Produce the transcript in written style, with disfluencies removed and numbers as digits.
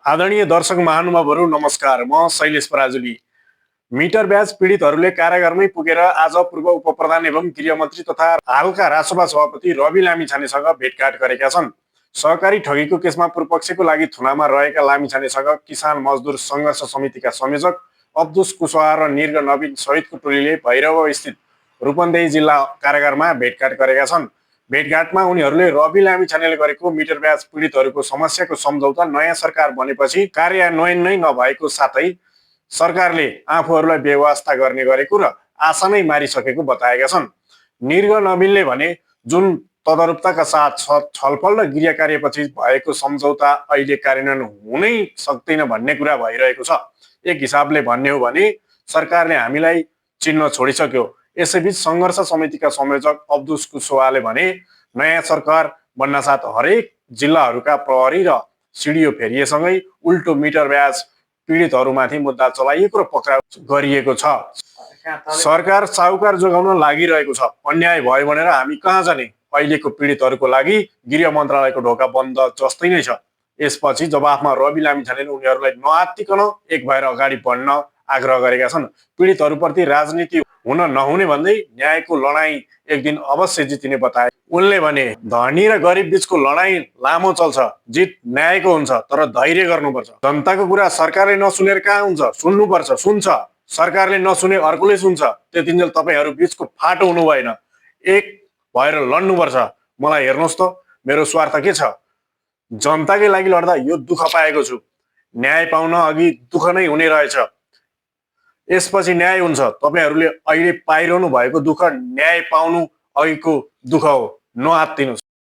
आदरणीय दर्शक महानुभावहरू नमस्कार। म शैलेश पराजुली। मिटर ब्याज पीडितहरूले कारागारमै पुगेर आज पूर्व उपप्रधान एवं गृहमन्त्री तथा हालका रासोपा सभापति रवि लामिछानेसँग भेटघाट गरेका छन्। सहकारी ठगीको केसमा पूर्वपक्षको लागि थुनामा रहेका लामिछानेसँग किसान मजदुर सङ्घर्ष समितिका संयोजक अब्दुस कुशवाहा र निर्ग नवीन सहितको टोलीले भैरव स्थित रूपन्देही जिल्ला कारागारमा भेटघाट गरेका छन्। भेटघाटमा उनीहरूले रवि लामिछानेले गरेको मिटर ब्याज पीडितहरूको समस्याको सम्झौता नयाँ सरकार बनेपछि कार्यान्वयन नै नभएको साथै सरकारले आफूहरूलाई व्यवस्था गर्ने गरेको र आशा नै मारिसकेको बताएका छन्। निर्ग नवीनले भने जुन तदरुपताका साथ छलफल र गृह कार्यपछि भएको सम्झौता अहिले कार्यान्वयन हुनै सक्दैन भन्ने कुरा भइरहेको छ। एक हिसाबले भन्ने हो भने सरकारले हामीलाई चिन्न छोडिसक्यो। यसैबीच सङ्घर्ष समितिका संयोजक अब्दुस कुशवाहाले भने नयाँ सरकार बन्नासाथ हरेक जिल्लाहरूका प्रहरी र सिडिओ फेरिएसँगै उल्टो मिटर ब्याज पीडितहरूमाथि मुद्दा चलाइएको र पक्राउ गरिएको छ। सरकार साहुकार जोगाउन लागिरहेको छ। अन्याय भयो भनेर हामी कहाँ जाने? अहिलेको पीडितहरूको लागि गृह मन्त्रालयको ढोका बन्द जस्तै नै छ। यसपछि जवाफमा रवि लामिछानेले उनीहरूलाई नआत्तिकन एक भएर अगाडि बढ्न आग्रह गरेका छन्। पीडितहरूप्रति राजनीति हुन नहुने भन्दै न्यायको लडाईँ एक दिन अवश्य जितिने बताए। उनले भने धनी र गरिब बीचको लडाईँ लामो चल्छ, जित न्यायको हुन्छ, तर धैर्य गर्नुपर्छ। जनताको कुरा सरकारले नसुनेर कहाँ हुन्छ? सुन्नुपर्छ, सुन्छ। सरकारले नसुने अर्कोले सुन्छ। त्यतिन्जेल तपाईहरू बीचको फाटो हुनु भएन, एक भएर लड्नुपर्छ। मलाई हेर्नुहोस् त, मेरो स्वार्थ के छ? जनताकै लागि लड्दा यो दुःख पाएको छु। न्याय पाउन अघि दुःख नै हुने रहेछ, यसपछि न्याय हुन्छ। तपाईहरूले अहिले पाइरहनु भएको दुःख न्याय पाउनु अघिको दुःख हो। नआत्तिनुस्।